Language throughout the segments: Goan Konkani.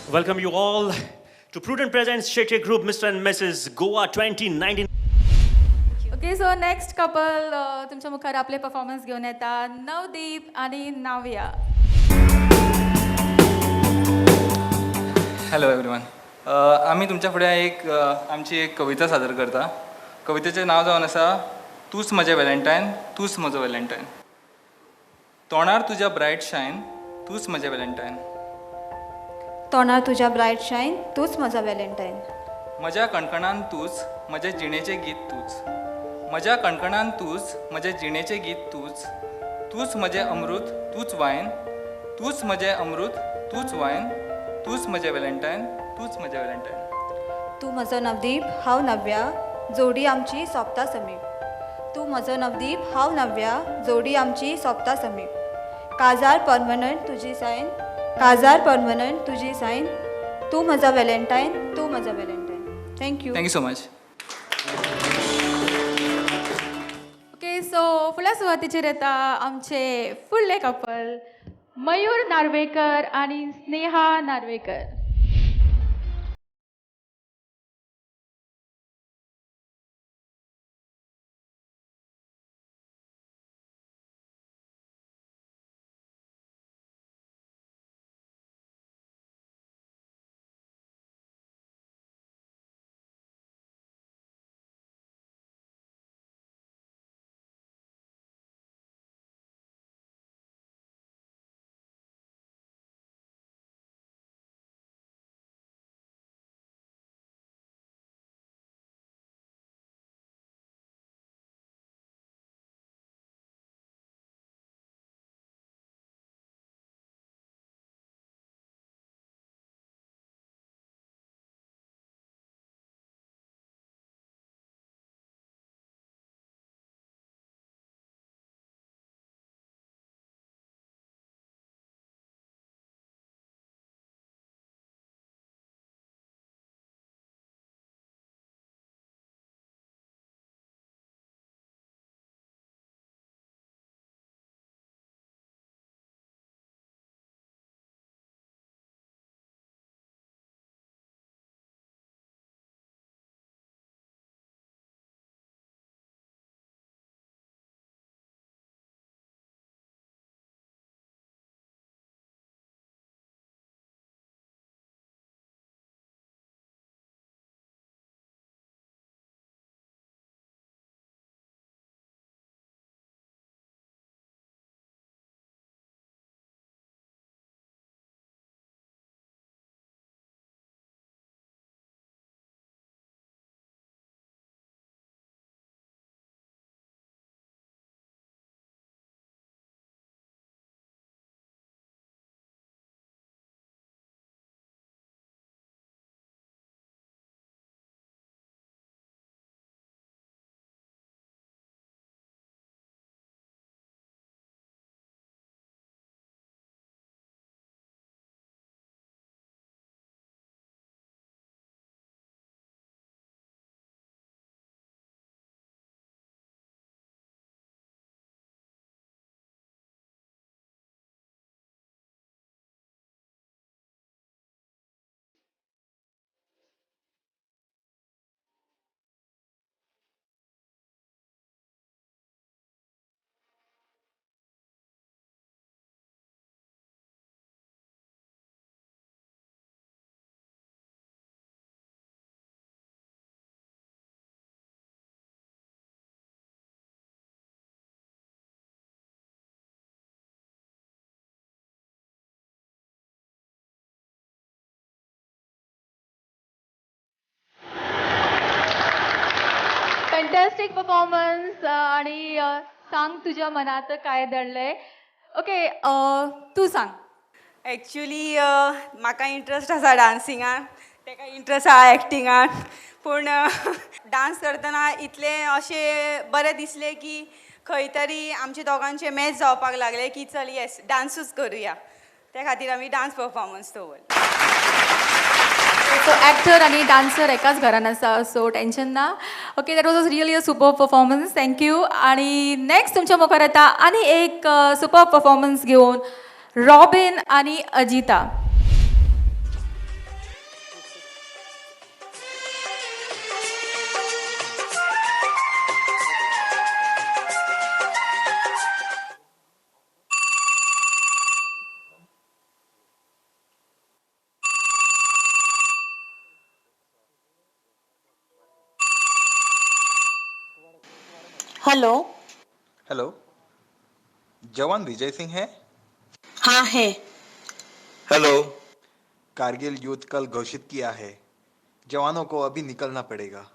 Welcome you all to Prudent Presents Shetty Group, Mr. and Mrs. Goa 2019. Okay, so next couple तुमच्या मुखार आपले परफॉर्मन्स घेऊन येता नवदीप आणि नाव्या. हॅलो एवरीवन, आमी तुमच्या फुडें एक आमची एक कविता सादर करता. कवितेचें नांव जावन आसा तूंच म्हजें वेलेंटायन, तूंच म्हजो वेलेंटायन. तोंडार तुज्या ब्रायट शायन, तूंच म्हजें वेलेंटायन. तोंडार तुज्या ब्रायट शायन, तूंच म्हजो वेलेंटायन. म्हज्या कणकणान तूंच, म्हजें जिणेचें गीत तूंच. म्हज्या कणकणान तूंच, म्हजें जिणेचें गीत तूंच. तूंच म्हजें अमृत, तूंच वायन. तूंच म्हजें अमृत, तूंच वायन. तूंच म्हजें वेलेंटायन, तूंच म्हजें वेलेंटायन. तूं म्हजो नवदीप, हांव नव्या, जोडी आमची सोंपता समीप. तूं म्हजो नवदीप, हांव नव्या, जोडी आमची सोंपता समीप. काजार परमनंट तुजी सायन, काजार परमनंट तुजी सायन. तूं म्हजो वेलेंटायन, तूं म्हजो Valentine. Thank you. Thank you so much. Okay, so फुडल्या सुवातेचेर येता आमचे फुडले कपल मयूर नार्वेकर आणि स्नेहा नार्वेकर. फॅन्टॅस्टिक परफॉर्मन्स आणि सांग तुझ्या मनात काय दडलंय. ओके, तूं सांग. एक्चुली म्हाका इंट्रस्ट आसा डांसिंगान, ताका इंट्रस्ट आसा एक्टिंगान, पूण डांस करतना इतलें अशें बरें दिसलें की खंय तरी आमचे दोगांचे मॅच जावपाक लागलें की चल येस डांसूच करुया. त्या खातीर आमी डांस परफॉर्मन्स दवरलो. सो ॲक्टर आणि डान्सर एकाच घरान आसा, सो टेन्शन ना. Okay, that was really a super performance. Thank you. आणि नेक्स्ट तुमच्या मुखार येता आनी एक सुपर परफॉर्मन्स घेवन रॉबिन आणि अजिता. हेलो। हेलो, जवान विजय सिंह है? हाँ है। हेलो, कारगिल युद्ध कल घोषित किया है, जवानों को अभी निकलना पड़ेगा।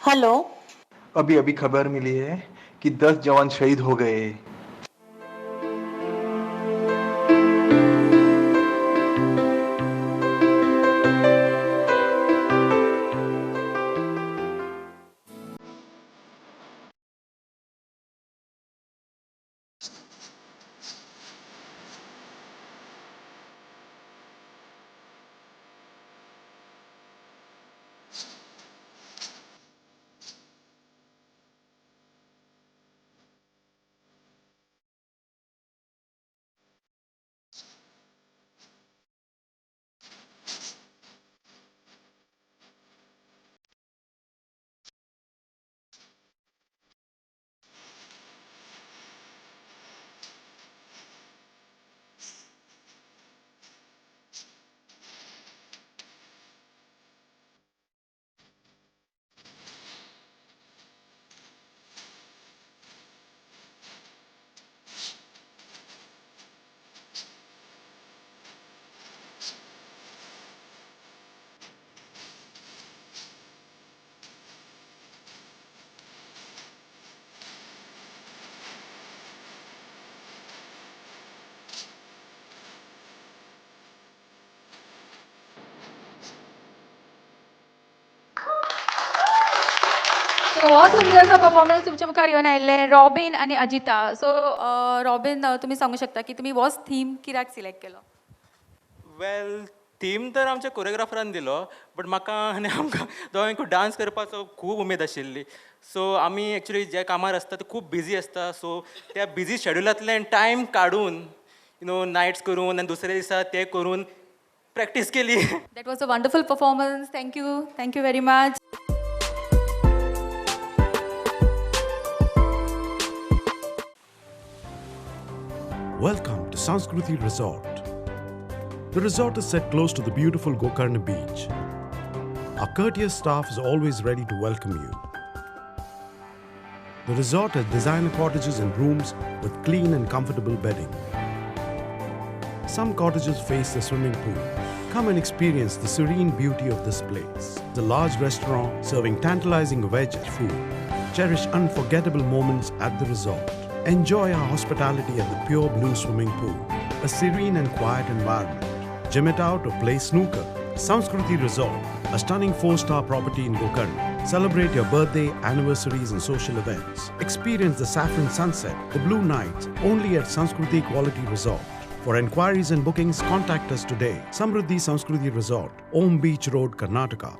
हेलो। अभी अभी खबर मिली है कि 10 जवान शहीद हो गए। हो सुंदरसो परफॉर्मन्स तुमच्या मुखार येवन आयिल्ले रॉबीन आनी अजिता. सो रॉबीन, तुमी सांगू शकता की तुमी वॉच थीम कित्याक सिलेक्ट केलो? वेल, थीम तर आमच्या कोरियोग्राफरान दिलो, बट म्हाका आनी आमकां दोगांयकूय डांस करपाचो खूब उमेद आशिल्ली. सो आमी एक्चुली जे कामार आसता ते खूब बिजी आसता, सो त्या बिजी शेड्युलांतल्यान टायम काडून नायट्स करून आनी दुसऱ्या दिसा ते करून प्रॅक्टीस केली. That was a wonderful performance. Thank you, thank you very much. Welcome to Sanskruti Resort. The resort is set close to the beautiful Gokarna beach. Our courteous staff is always ready to welcome you. The resort has designer cottages and rooms with clean and comfortable bedding. Some cottages face the swimming pool. Come and experience the serene beauty of this place. The large restaurant serving tantalizing veg food. Cherish unforgettable moments at the resort. Enjoy our hospitality at the pure blue swimming pool, a serene and quiet environment. Gym it out or play snooker. Sanskruti Resort, a stunning 4-star property in Gokarna. Celebrate your birthday, anniversaries and social events. Experience the saffron sunset, the blue nights, only at Sanskruti Quality Resort. For enquiries and bookings, contact us today. Samruddhi Sanskruti Resort, Om Beach Road, Karnataka.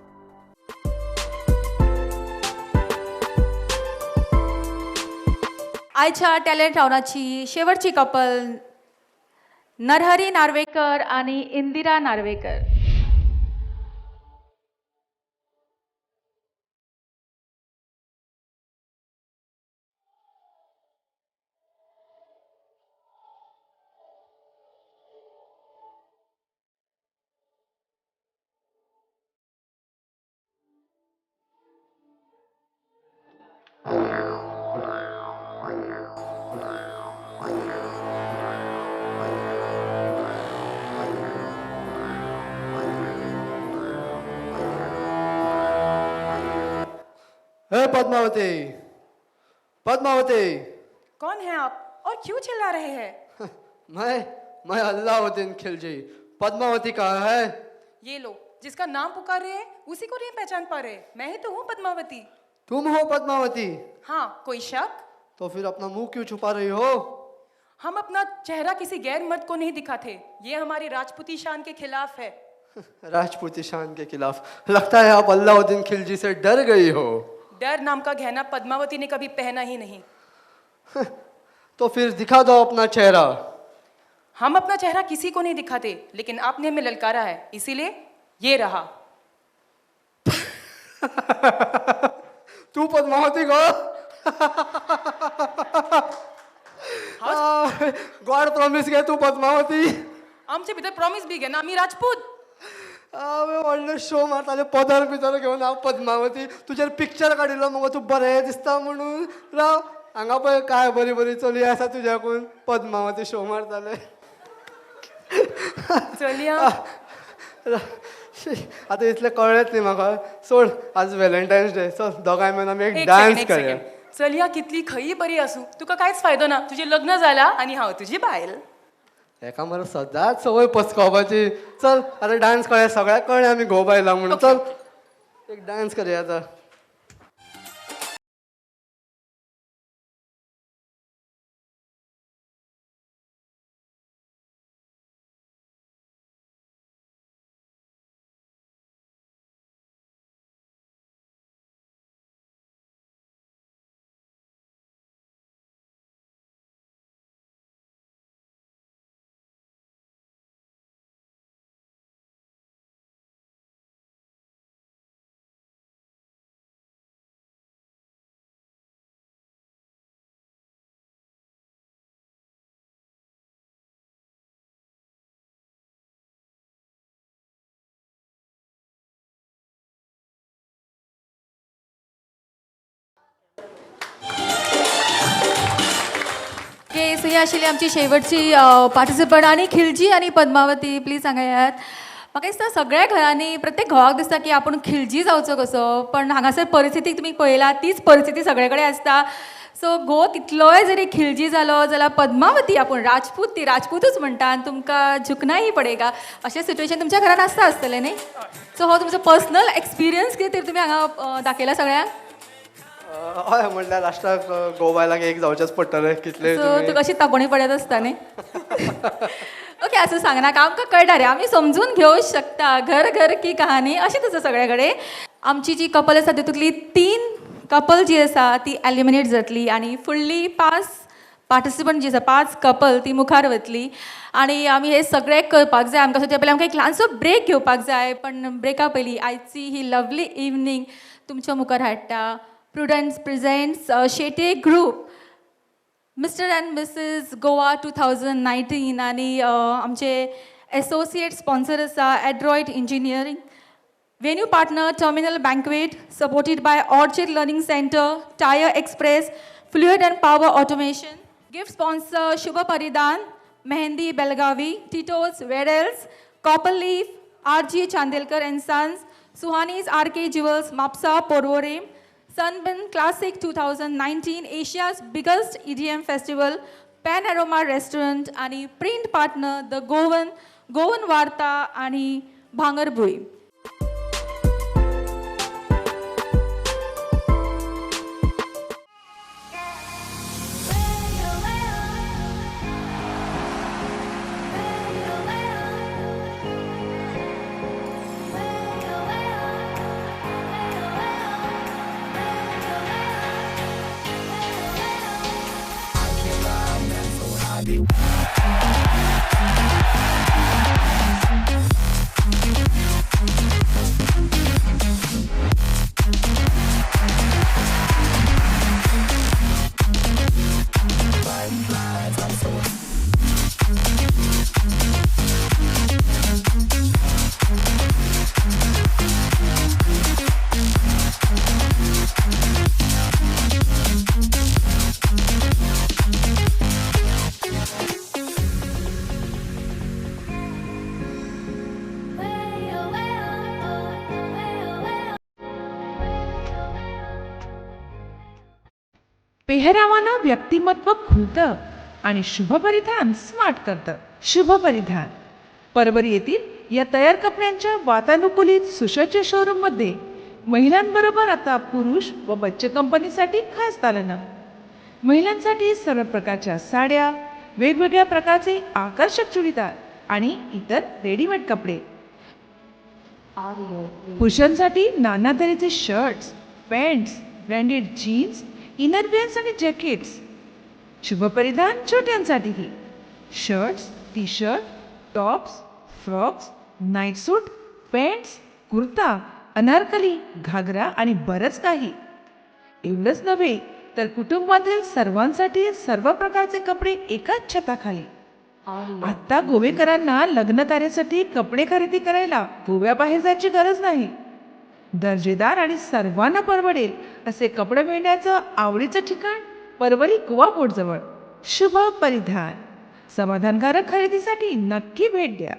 आयच्या टॅलेंट रावंडाची शेवटची कपल नरहरी नार्वेकर आणि इंदिरा नार्वेकर. हे पद्मावती, पद्मावती। कौन है आप और क्यों चिल्ला रहे हैं? मैं अलाउद्दीन खिलजी। पद्मावती कहाँ है? ये लो, जिसका नाम पुकार रहे हैं उसी को नहीं पहचान पा रहे। मैं ही तो हूँ पद्मावती। तुम हो पद्मावती? हाँ, कोई शक? तो फिर अपना मुंह क्यों छुपा रही हो? हम अपना चेहरा किसी गैर मर्द को नहीं दिखाते, ये हमारी राजपूती शान के खिलाफ है। राजपूती शान के खिलाफ? लगता है आप अलाउद्दीन खिलजी से डर गई हो। डर नाम का गहना पद्मावती ने कभी पहना ही नहीं। तो फिर दिखा दो अपना चेहरा। हम अपना चेहरा किसी को नहीं दिखाते, लेकिन आपने हमें ललकारा है, इसीलिए ये रहा। तू पद्मावती गो? गॉड प्रॉमिस गे तू पद्मावती। आमचे भितर प्रॉमिस बी घे ना, आमी राजपूत। हांवें व्हडलो शो मारताले पदर बिदर घेवन हांव पद्मावती। तुजेर पिक्चर काडिल्लो मगो, तूं बरें दिसता म्हणून। राव हांगा पळय काय बरी बरी चली आसा तुज्याकून। पद्मावती शो मारताले चलया। आतां इतलें कळ्ळेंच न्ही म्हाका। सोड, आज व्हॅलेंटायन्स डे, चल दोगांय मेळून आमी एक डांस करया। चलया कितली खंयी बरी आसूं, तुका कांयच फायदो ना। तुजें लग्न जाला आनी हांव तुजी बायल। हेका मरे सदांच संवय पचकावपाची। चल आतां डांस कळ्ळें, सगळ्याक कळ्ळें आमी घोव बायलां म्हणून। चल एक डांस करया आतां। ओके, सो ही आशिल्ली आमची शेवटची पार्टिसिपंट आनी खिलजी आनी पद्मावती। प्लीज हांगा येयात। म्हाका दिसता सगळ्या घरांनी प्रत्येक घोवाक दिसता की आपूण खिलजी जावचो कसो, पण हांगासर परिस्थिती तुमी पळयला तीच परिस्थिती सगळे कडेन आसता। सो घोव कितलोय जरी खिलजी जालो जाल्यार पद्मावती आपूण राजपूत, ती राजपूतच म्हणटा आनी तुमकां झुकनाही पडेगा अशें सिट्युएशन तुमच्या घरान आसता आसतलें न्ही? सो हो तुमचो पर्सनल एक्सपिरियन्स कितें तरी तुमी हांगा दाखयला सगळ्यांक? हय, म्हणल्यार लास्टाक घोव बायलांक एक जावचेंच पडटलें कितलें। सो तुका अशी तापोवणी पडत आसता न्ही? ओके, असं सांगनाका, आमकां कळटा रे, आमी समजून घेवंक शकता। घर घर की कहानी अशेंच आसा सगळे कडेन। आमची जी कपल आसा तितूंतली 3 कपल जी आसा ती एलिमिनेट जातली आनी फुडली 5 पार्टिसिपंट जी आसा, 5 कपल ती मुखार वतली। आनी आमी हे सगळें करपाक जाय। आमकां सुद्दां पयलीं आमकां एक ल्हानसो ब्रेक घेवपाक जाय, पण ब्रेका पयलीं आयची ही लवली इवनींग तुमच्या मुखार हाडटा Prudence presents Shetye group Mr and Mrs Goa 2019 आनी आमचे एसोसिएट स्पॉन्सर आसा Adroit engineering, venue partner terminal banquet, supported by Orchid learning centre, tyre express, fluid and power automation, gift sponsor Shubha Paridhan, Mehndi Belagavi, Tito's Wedels, copper leaf, R G Chandelkar and sons, Suhani's R K jewels, Mapusa Porvorim, Sunburn Classic 2019, Asia's biggest EDM festival, Panorama Restaurant आणि print partner the Goan, Goan Varta आणि भांगरभूंय। पेहरावानं व्यक्तिमत्व खुलतं आणि शुभपरिधान स्मार्ट करतं. शुभपरिधान परवरी येथील या तयार कपड्यांच्या वातानुकूलित सुसज्ज शोरूममध्ये महिलांबरोबर आता पुरुष व बच्चे कंपनीसाठी खास दालनं. महिलांसाठी सर्व प्रकारच्या साड्या, वेगवेगळ्या प्रकारचे आकर्षक चुडीदार आणि इतर रेडीमेड कपडे. पुरुषांसाठी नाना तऱ्हेचे shirts, pants, branded jeans, innerwears आणि jackets. शुभपरिधान छोट्यांसाठीही shirts, T shirt, tops, frocks, night suit, pants, kurta, Anarkali, घागरा आणि बरंच काही. एवढंच नव्हे तर कुटुंबातील सर्वांसाठी सर्व प्रकारचे कपडे एकाच छताखाली. आता गोवेकरांना लग्न कार्यासाठी कपडे खरेदी करायला गोव्याबाहेर जायची गरज नाही. दर्जेदार आणि सर्वांना परवडेल असे कपडे मिळण्याचं आवडीचं ठिकाण परवरी गोवा पोर्टजवळ शुभ परिधान. समाधानकारक खरेदीसाठी नक्की भेट द्या.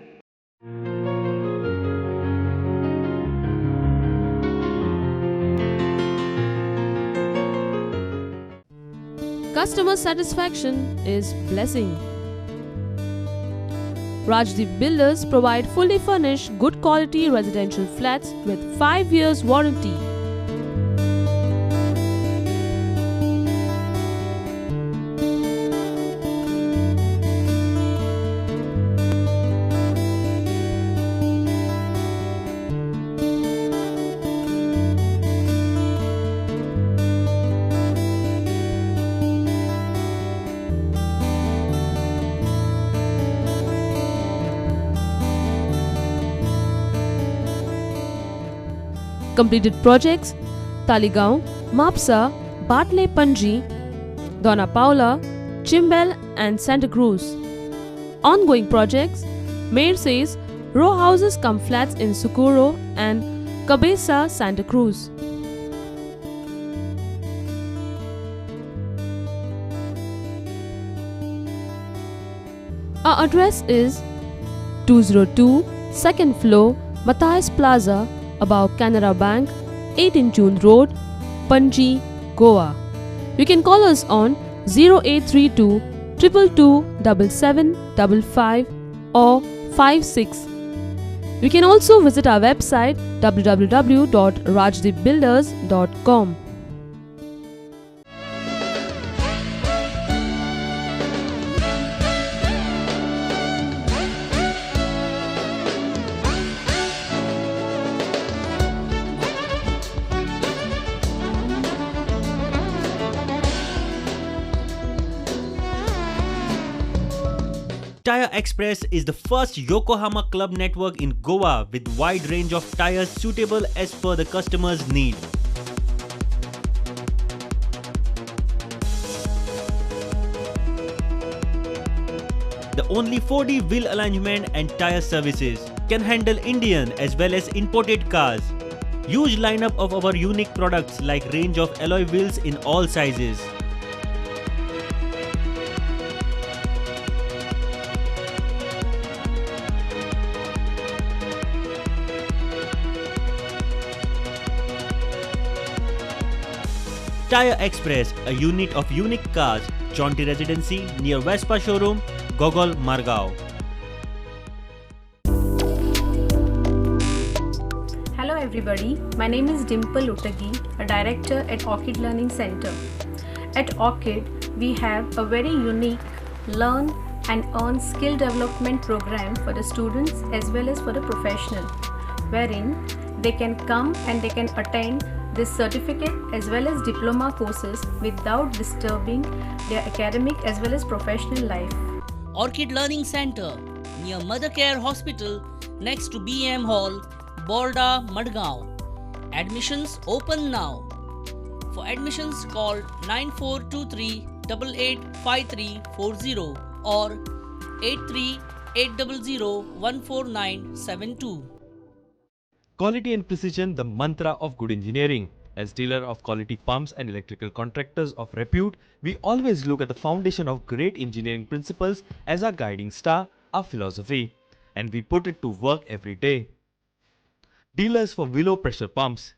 Customer satisfaction is blessing. Rajdeep Builders provide fully furnished, good quality residential flats with 5 years warranty. Completed projects: Taligaon, Mapsa, Bartley Panji, Dona Paula, Chimbel and Santa Cruz. Ongoing projects: Mayor says row houses come flats in Socorro and Cabeza, Santa Cruz. Our address is 202, 2nd floor, Matthias Plaza, above Canara Bank, 18 June Road, Panji, Goa. You can call us on 0832 222 7755 or 56. You can also visit our website www.rajdeepbuilders.com. Tire Express is the first Yokohama club network in Goa with wide range of tires suitable as per the customer's need. The only 4D wheel alignment and tire services can handle Indian as well as imported cars. Huge lineup of our unique products like range of alloy wheels in all sizes. Tire Express, a unit of Unique Cars, Jaunty Residency near Vespa Showroom, Gogol, Margao. Hello everybody, my name is Dimple Utagi, a director at Orchid Learning Center. At Orchid, we have a very unique learn and earn skill development program for the students as well as for the professional, wherein they can come and they can attend this certificate as well as diploma courses without disturbing their academic as well as professional life. Orchid Learning Center, near Mother Care Hospital, next to BM Hall, Borda, Madgaon. Admissions open now. For admissions call 9423 885340 or 83800 14972. Quality and precision, the mantra of good engineering. As dealer of quality pumps and electrical contractors of repute, we always look at the foundation of great engineering principles as our guiding star, our philosophy, and we put it to work every day. Dealers for Willow pressure pumps,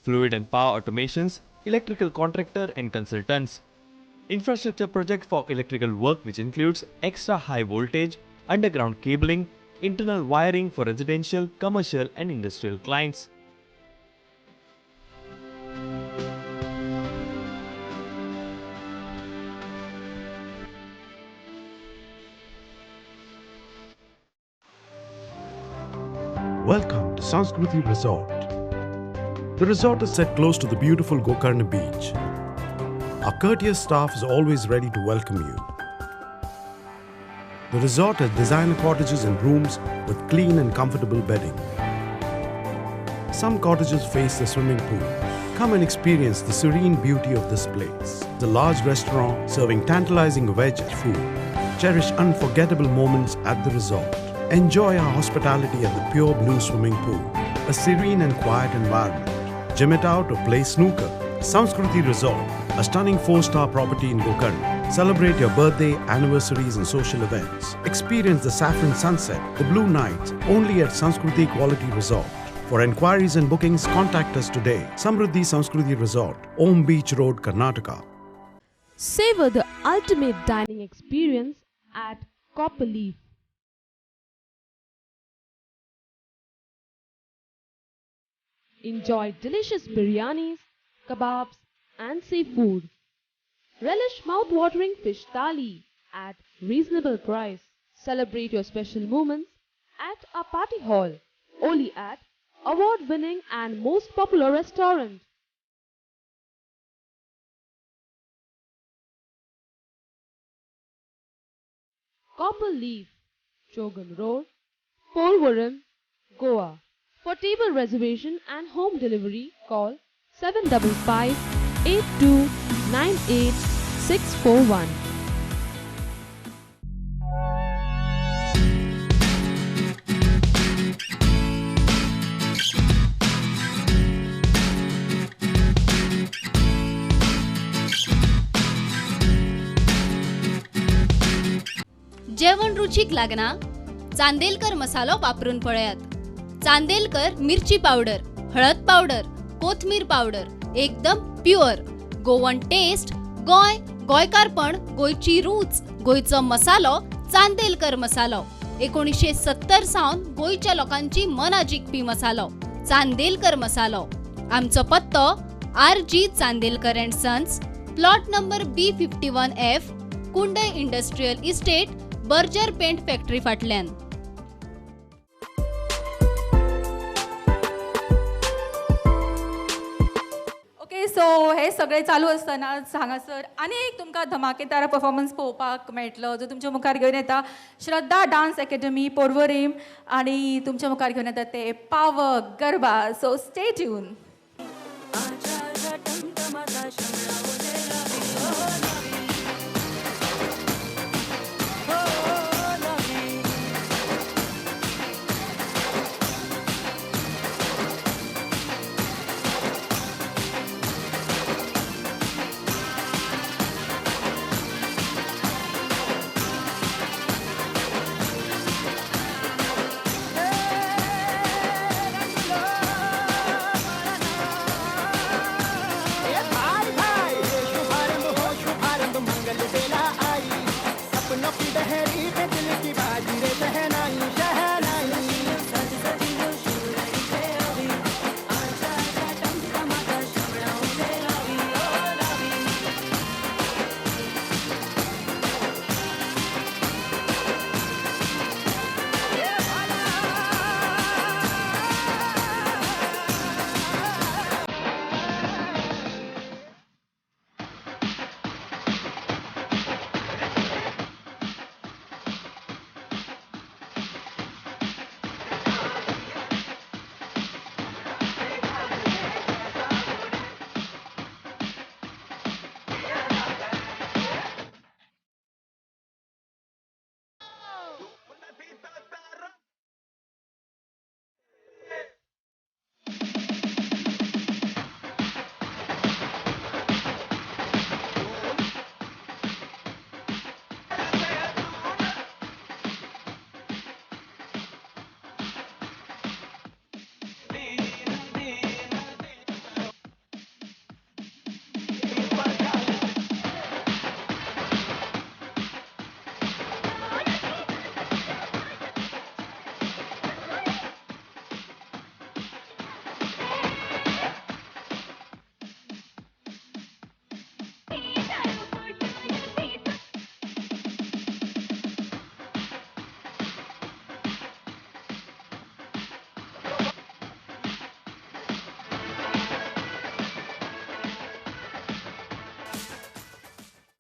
fluid and power automations, electrical contractor and consultants. Infrastructure project for electrical work which includes extra high voltage, underground cabling, internal wiring for residential, commercial and industrial clients. Welcome to Sanskruti Resort. The resort is set close to the beautiful Gokarna beach. Our courteous staff is always ready to welcome you. The resort has designer cottages and rooms with clean and comfortable bedding. Some cottages face the swimming pool. Come and experience the serene beauty of this place. The large restaurant serving tantalizing veg food. Cherish unforgettable moments at the resort. Enjoy our hospitality at the Pure Blue Swimming Pool, a serene and quiet environment. Gym it out or play snooker. Sanskruti Resort, a stunning 4-star property in Gokarna. Celebrate your birthday, anniversaries and social events. Experience the saffron sunset, the blue nights, only at Sanskruti Quality Resort. For enquiries and bookings, contact us today. Samruddhi Sanskruti Resort, Om Beach Road, Karnataka. Savor the ultimate dining experience at Copper Leaf. Enjoy delicious biryanis, kebabs and seafood. Relish mouth-watering fish thali at reasonable price. Celebrate your special moments at our party hall, only at award-winning and most popular restaurant. Copper Leaf, Chogm Road, Porvorim, Goa. For table reservation and home delivery, call 755 8298 641. जेवण रुचीक लागना? चांदेलकर मसालो वापरून पळयात. चांदेलकर मिरची पावडर, हळद पावडर, कोथमीर पावडर, एकदम प्युअर गोवन टेस्ट. गोंय, गोंयकारपण, गोंयची रूच, गोंयचो मसालो चांदेलकर मसालो. 1970 सावन गोंयच्या लोकांची मनां जिखपी मसालो चांदेलकर मसालो. आमचो पत्तो R.G. Chandelkar and sons, plot number B51F, Kundai industrial estate, Berger paint factory फाटल्यान. ओके, सो हे सगळे चालू आसतना हांगासर आनी एक तुमकां धमाकेदार परफॉर्मन्स पळोवपाक मेळटलो जो तुमच्या मुखार घेवन येता श्रद्धा डान्स एकेडमी पोरवरीम आनी तुमच्या मुखार घेवन येता ते Pavak Garba. So stay tune.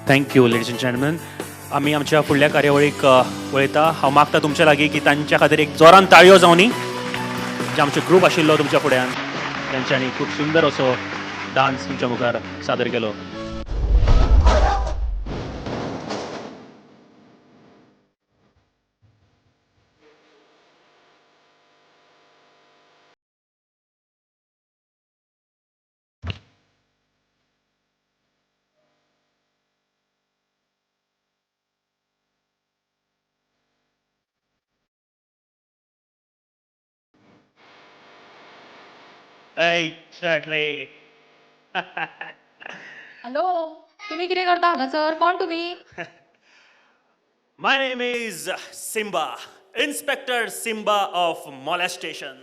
Thank you ladies and gentlemen. आमी आमच्या फुडल्या कार्यावळीक वळयता. हांव मागता तुमच्या लागीं की तांच्या खातीर एक जोरान ताळयो जावनी, जे आमचे ग्रूप आशिल्लो तुमच्या फुड्यान, तांच्यांनी खूब सुंदर असो डान्स तुमच्या मुखार सादर केलो. Exactly. Hello, तुम्ही कितें करता हांगासर? कोण तुमी? My name is Simba, Inspector Simba of Molestation.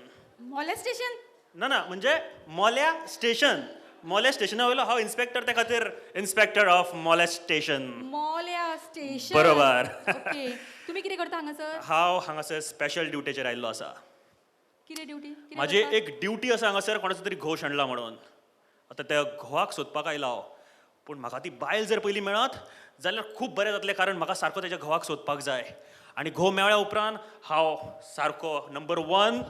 Molestation? ना ना, म्हणजे मोल्या स्टेशन. मोल्या स्टेशना वयलो हांव इन्स्पेक्टर, त्या खातीर इन्स्पेक्टर ऑफ मॉलेस्टेशन. मोल्या स्टेशन. बरोबर. ओके, तुम्ही कितें करता हांगासर? हांव हांगासर स्पेशल ड्युटेचेर आयिल्लो आसा. कितें ड्युटी? म्हाजी एक ड्युटी आसा हांगासर, कोणाचो तरी घोव शेणला म्हणून. आतां त्या घोवाक सोदपाक आयला हांव, पूण म्हाका ती बायल जर पयलीं मेळत जाल्यार खूब बरें जातलें, कारण म्हाका सारको तेज्या घोवाक सोदपाक जाय. आनी घोव मेळ्ळ्या उपरांत हांव सारको नंबर 1.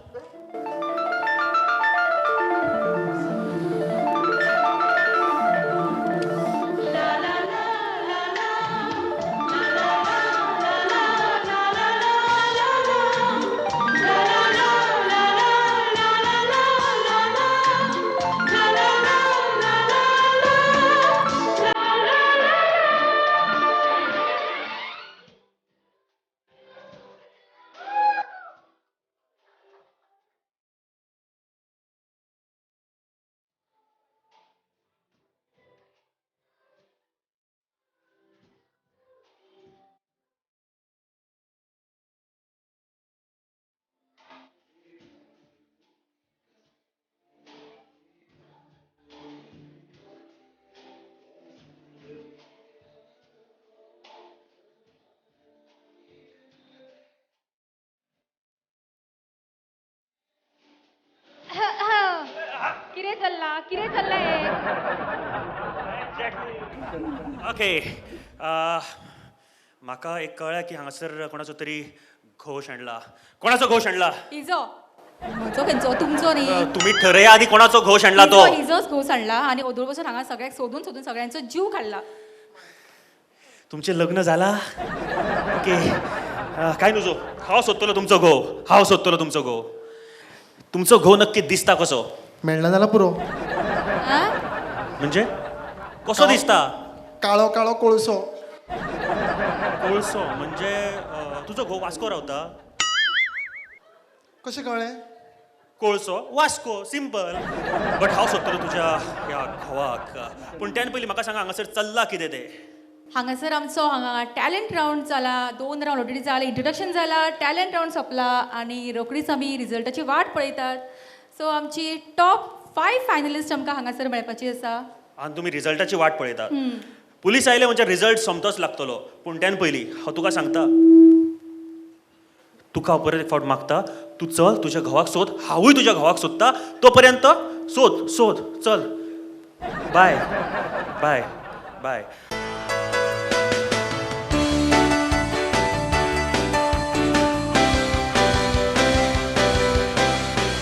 कितें चल्ला? कितें चल्ला हें? ओके, म्हाका एक कळ्ळें की हांगासर कोणाचो तरी घोव शेणला. कोणाचो घोव शेणला? हिजो. म्हजो खंयचो? तुमचो न्ही. तुमी ठरया आदी कोणाचो घोव शेणला तो. हिजोच घोव सांडला आनी ओदोळ बसून हांगा सगळ्याक सोदून सोदून सगळ्यांचो जीव काडला. तुमचें लग्न जाला? ओके, काय नुजो, हांव सोदतलो तुमचो घोव. हांव सोदतलो तुमचो घोव. तुमचो घोव नक्की दिसता कसो? मेळना जाल्यार पुरो. म्हणजे कसो दिसता? काळो काळो कोळसो. कोळसो म्हणजे तुजो घोव वास्को रावता? कशें कळ्ळें? कोळसो वास्को, सिंपल. बट हांव सोदतलो तुज्या ह्या घोवाक. पूण त्यान पयलीं म्हाका सांगा हांगासर चल्लां कितें तें. हांगासर आमचो हांगा टॅलंट रावंड जाला, 2 रावंड ऑलरेडी जाला, इंट्रोडक्शन जाला, टॅलंट रावंड सोंपला आनी रोखडीच आमी रिजल्टाची वाट पळयतात. सो आमची टॉप 5 फायनलिस्ट आमकां हांगासर मेळपाची आसा. आनी तुमी रिजल्टाची वाट पळयतात. पुलीस आयले म्हणजे रिजल्ट सोमतोच लागतलो. पूण त्यान पयलीं हांव तुका सांगता, तुका हांव परत एक फावट मागता, तूं चल तुज्या घोवाक सोद, हांवूय तुज्या घोवाक सोदता. तो पर्यंत सोद सोद, चल. Bye bye bye.